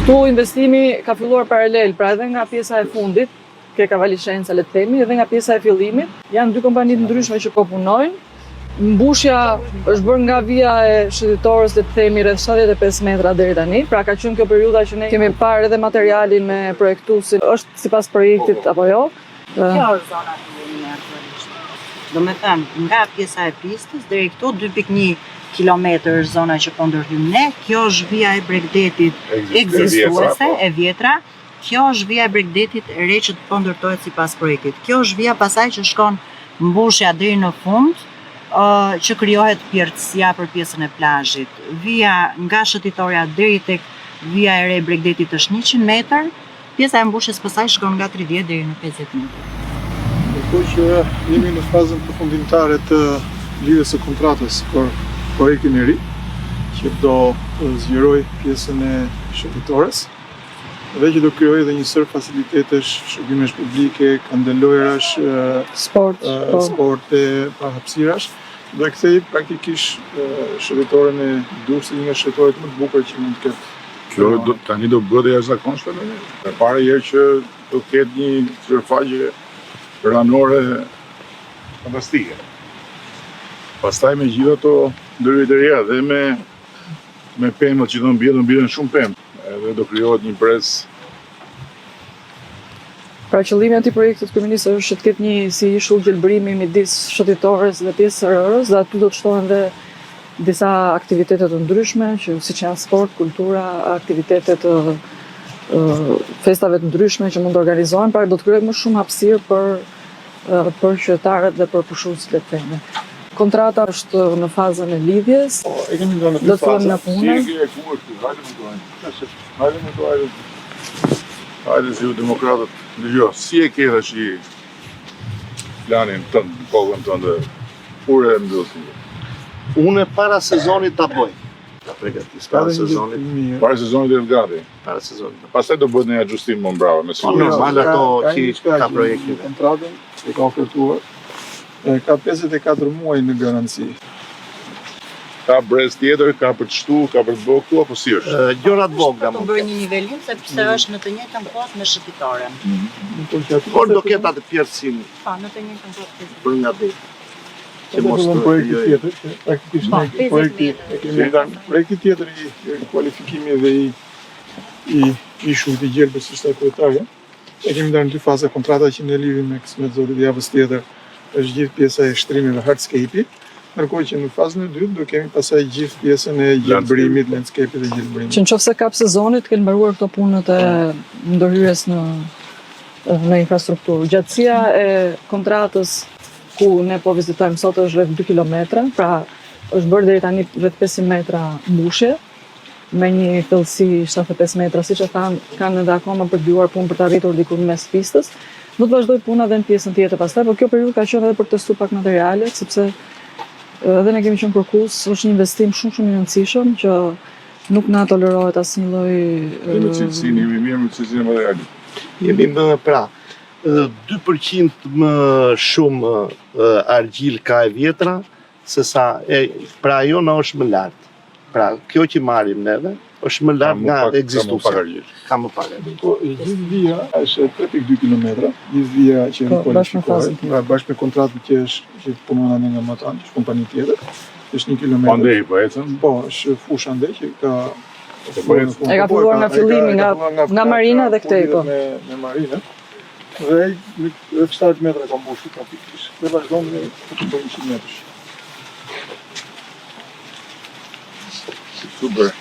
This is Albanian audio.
Këtu investimi ka filluar paralel, pra edhe nga pjesa e fundit, ke Kavalishenca le të themi, edhe nga pjesa e fillimit. Janë dy kompani të ndryshme që po punojnë. Mbushja është bërë nga vija e shëtitores, le të themi, rreth 75 metra deri tani. Pra ka qenë kjo periudha që ne kemi parë edhe materialin me projektuesin, është sipas projektit apo jo. Kjo është zona ku jemi ne aktualisht. Do me thënë, nga pjesa e pistës deri këtu 2.1 kilometër është zona që po ndërhyjmë ne. Kjo është vija e bregdetit ekzistuese, po. e vjetra. Kjo është vija e bregdetit e re që po ndërtohet sipas projektit. Kjo është vija pasaj që shkon mbushja deri në fund, ë, që krijohet pjerrësia për pjesën e plazhit. Vija nga shëtitoria deri tek vija e re e bregdetit është 100 metër, pjesa e mbushjes pasaj shkon nga 30 deri në 50 metër. Ndërkohë që jemi në fazën përfundimtare të lidhjes së kontratës për projektin e ri, që do zgjeroj pjesën e shëtitores dhe që do krijojë edhe një sërë facilitetesh, shërbimesh publike, kënde lojrash, Sport, po. sporte, pra hapësirash, do e kthej praktikisht shëtitoren e Durrësit një nga shëtitoret më të bukura që mund të ketë. Kjo do tani do bëhet e jashtëzakonshme tani. E para herë që do ketë një sipërfaqe ranore fantastike. Pastaj me gjithë ato ndërhyrjet e reja dhe me me pemët që do mbjellën, do mbjellën shumë pemë, edhe do krijohet një brez. Pra qëllimi i atij projekti të kryeministrit është që të ketë një si ishull gjelbërimi midis shëtitores dhe pjesës së rërës dhe aty do të shtohen dhe disa aktivitete të ndryshme, që siç janë sport, kultura, aktivitete të festave të ndryshme që mund të organizohen, pra do të krijojë më shumë hapësirë për për qytetarët dhe për pushuesit le të themi. Kontrata është në fazën e lidhjes. Po, e kemi ndarë në dy Do të fillojmë faza. nga puna. Si e ke ku është? Hajde më thuaj. Hajde më thuaj. Hajde si ju demokratët. Dëgjoj, si e ke tash planin tënd, në kokën tënde? Kur e mbyll ti? Unë para sezonit ta bëj. Ta përgatis para Ka dhe një gjë sezonit, të mirë. Para sezonit do të gati. para sezonit. Pastaj do bëhet një ajustim më mbrapa me Po, siguri. normal Ka- ato ka që një diçka ka që projektime. në Kontratën e ka ofertuar. E, ka 54 muaj në garanci. Ka brez tjetër, ka për të shtu, ka për të bërë këtu apo si është? Ë, Gjëra të vogla Për të mund bërë ketë. një nivelim sepse është në të njëjtën kohë me shëtitoren. Ndërkohë që aty Por do ketë atë pjerrësinë Po, në të njëjtën kohë. për nga deti. Që Që mos fillon të projekti krijojë. tjetër, që praktikisht Po, ne 50 projekti metër. e kemi Si? projekti tjetër i i kualifikimi dhe i i ishullit i gjelbër siç tha kryetarja. E kemi ndarë në dy faza kontrata që ne lidhim me kismet zotit javës tjetër është gjithë pjesa e shtrimeve hardscape-it, ndërkohë që në fazën e dytë do kemi pasaj gjithë pjesën e gjelbrimit, landscape-it dhe gjelbrimit. Që në qoftë se kap sezonit, kenë mbaruar këto punët e ndërhyrjes në në infrastrukturë. Gjatësia e kontratës ku ne po vizitojmë sot është rreth 2 kilometra, pra është bërë deri tani rreth 500 metra mbushje me një thellësi 75 metra, siç e thanë, kanë edhe akoma për të vijuar punë për të arritur diku në mes pistës. Do të vazhdoj puna edhe në pjesën tjetër pastaj, por kjo periudhë ka qenë edhe për të testuar pak materialet, sepse edhe ne kemi qenë kërkues, është një investim shumë shumë i rëndësishëm që nuk na tolerohet asnjë lloj Dhe me cilësinë, jemi mirë me cilësinë e materialit. Jemi më pra, ë, 2% më shumë ë, argjil ka e vjetra se sa e pra ajo na është më lart. Pra, kjo që marrim neve është më Ka lart më nga pak- Ka më pak ekzistuesja. argjil. Ka më pak argjil. Po, e gjithë vija është 3.2 kilometra, gjithë vija që Po, bashkë me kualifikohet, fazën tjetër. pra bashkë me kontratën që është që punon ande nga Matan, që është kompani tjetër, është 1 kilometër. Pandej po ecën. Po, është fushë ande që ka Po, ecën. E ka Po, filluar nga e fillimi, e nga- filluar nga Marina dhe këtej, po. Me, me Marinën. Dhe ai në rreth 70 metra ka mbushur praktikisht. Dhe vazhdon me për 100 metrësh. Super.